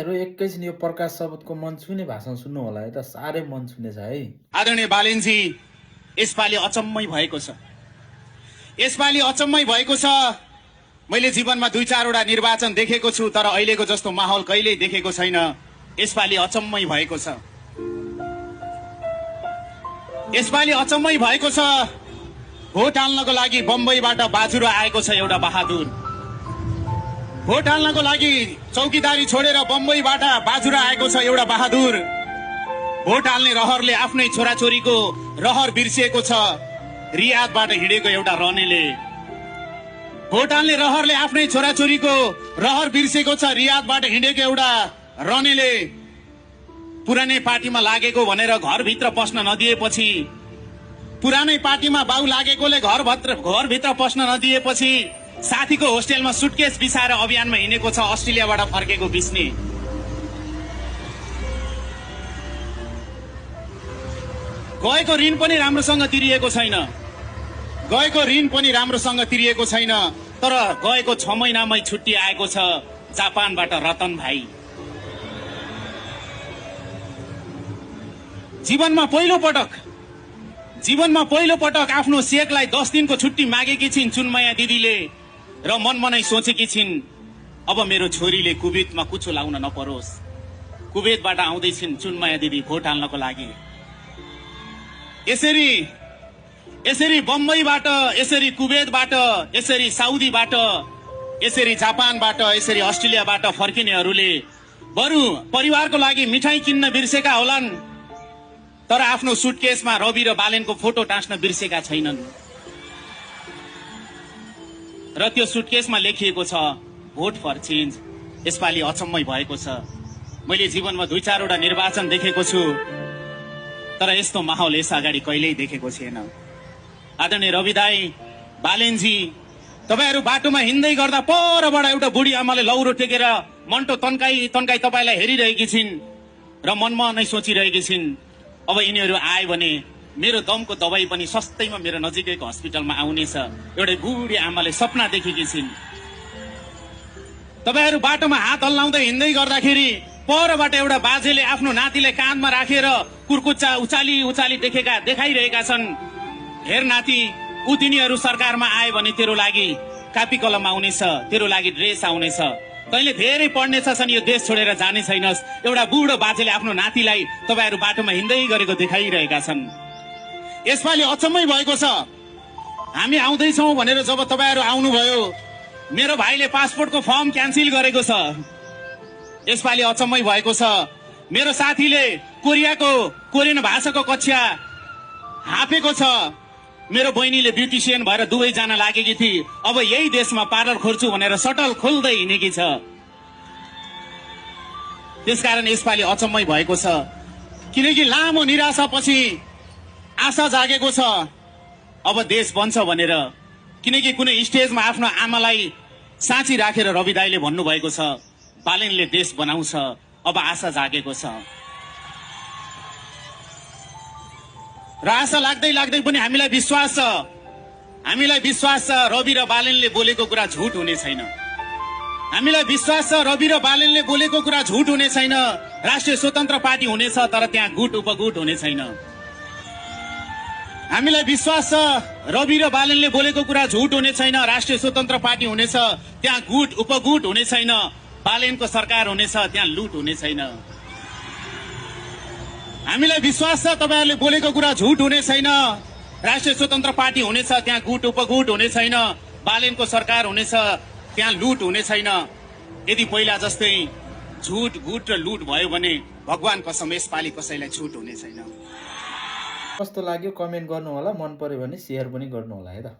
एकैछिन यो प्रकाश शब्दको मन छुने भाषण सुन्नु होला है त, साह्रै मन छुने छ है। आदरणीय बालेनजी, यसपालि अचम्मै भएको छ। यसपालि अचम्मै भएको छ। मैले जीवनमा 2-4 निर्वाचन देखेको छु, तर अहिलेको जस्तो माहौल कहिल्यै देखेको छैन। यसपालि अचम्मै भएको छ। यसपालि अचम्मै भएको छ। भोट हाल्नको लागि बम्बईबाट बाजुरा आएको छ एउटा बहादुर। भोट हाल्नको लागि चौकीदारी छोडेर बम्बईबाट बाजुरा आएको छ एउटा बहादुर। भोट हाल्ने रहरले आफ्नै छोराछोरीको रहर बिर्सिएको छ रियादबाट हिँडेको एउटा रनेले। भोट हाल्ने रहरले आफ्नै छोराछोरीको रहर बिर्सिएको छ रियादबाट हिँडेको एउटा रनेले। पुरानै पार्टीमा लागेको भनेर घरभित्र पस्न नदिएपछि, पुरानै पार्टीमा बाउ लागेकोले घरभित्र पस्न नदिएपछि साथीको होस्टेलमा सुटकेस बिसाएर अभियानमा हिँडेको छ अस्ट्रेलियाबाट फर्केको बिस्ने। गएको ऋण पनि राम्रोसँग तिरिएको छैन। गएको ऋण पनि राम्रोसँग तिरिएको छैन। तर गएको 6 महिनामै छुट्टी आएको छ जापानबाट रतन भाइ। जीवनमा पहिलो पटक आफ्नो सेकलाई 10 दिनको छुट्टी मागेकी छिन् चुनमाया दिदीले र मनमनै सोचेकी छिन् अब मेरो छोरीले कुवेतमा कुचो लाउन नपरोस्। कुवेतबाट आउँदैछिन् चुनमाया दिदी भोट हाल्नको लागि। यसरी बम्बईबाट, यसरी कुवेतबाट, यसरी साउदीबाट, यसरी जापानबाट, यसरी अस्ट्रेलियाबाट फर्किनेहरूले बरु परिवारको लागि मिठाई किन्न बिर्सेका होलान्, तर आफ्नो सुटकेसमा रवि र बालेनको फोटो टाँस्न बिर्सेका छैनन्। र त्यो सुटकेसमा लेखिएको छ भोट फर चेन्ज। यसपालि अचम्मै भएको छ। मैले जीवनमा 2-4 निर्वाचन देखेको छु, तर यस्तो माहौल यस अगाडि कहिल्यै देखेको छैन। आदरणीय रवि दाई, बालेनजी, तपाईहरू बाटोमा हिँड्दै गर्दा परबाट एउटा बुढी आमाले लौरो टेकेर मन्टो तन्काई तपाईँलाई हेरिरहेकी छिन् र मनमा नै सोचिरहेकी छिन् अब यिनीहरू आए भने मेरो दमको दबाई पनि सस्तैमा मेरो नजिकैको हस्पिटलमा आउनेछ। एउटै बुढी आमाले सपना देखेकी छिन्। तपाईहरू बाटोमा हात हल्लाउँदै हिँड्दै गर्दाखेरि परबाट एउटा बाजेले आफ्नो नातिलाई काँधमा राखेर कुर्कुच्चा उचाली देखाइरहेका छन्। हेर नाति, ऊ तिनीहरू सरकारमा आए भने तेरो लागि कापी कलम आउनेछ, तेरो लागि ड्रेस आउनेछ, तैँले धेरै पढ्नेछ अनि यो देश छोडेर जाने छैनस्। एउटा बुढो बाजेले आफ्नो नातिलाई तपाईहरू बाटोमा हिँड्दै गरेको देखाइरहेका छन्। यसपालि अचम्मै भएको छ। हामी आउँदैछौँ भनेर जब तपाईहरू आउनुभयो, मेरो भाइले पासपोर्टको फर्म क्यान्सिल गरेको छ। यसपालि अचम्मै भएको छ। मेरो साथीले कोरियन भाषाको कक्षा हापेको छ। मेरो बहिनीले ब्युटिसियन भएर दुवै जान लागेकी थिए। अब यही देशमा पार्लर खोल्छु भनेर सटल खोल्दै हिँडेकी छ। त्यसकारण यसपालि अचम्मै भएको छ। किनकि लामो निराशापछि आशा जागेको छ अब देश बन्छ भनेर। किनकि कुनै स्टेजमा आफ्नो आमालाई साँची राखेर रवि दाइले भन्नुभएको छ बालेनले देश बनाउँछ। अब आशा जागेको छ र आशा लाग्दै पनि हामीलाई विश्वास छ रवि र बालेनले बोलेको कुरा झुट हुने छैन। हामीलाई विश्वास छ रवि र बालेनले बोलेको कुरा झुट हुने छैन। राष्ट्रिय स्वतन्त्र पार्टी हुनेछ, तर त्यहाँ गुट उपगुट हुने छैन। हामीलाई विश्वास छ रवि र बालेनले बोलेको कुरा झुट हुने छैन। राष्ट्रिय स्वतन्त्र पार्टी हुनेछ, त्यहाँ गुट उपगुट हुने छैन। बालेनको सरकार हुनेछ, त्यहाँ लुट हुने छैन। हामीलाई विश्वास छ तपाईहरूले बोलेको कुरा झुट हुने छैन। राष्ट्रिय स्वतन्त्र पार्टी हुनेछ, त्यहाँ गुट उपगुट हुने छैन। बालेनको सरकार हुनेछ, त्यहाँ लुट हुने छैन। यदि पहिला जस्तै झुट गुट र लुट भयो भने भगवान कसम यसपालि कसैलाई छुट हुने छैन। कस्तो लाग्यो कमेन्ट गर्नु होला, मन पर्यो भने शेयर पनि गर्नु होला है त।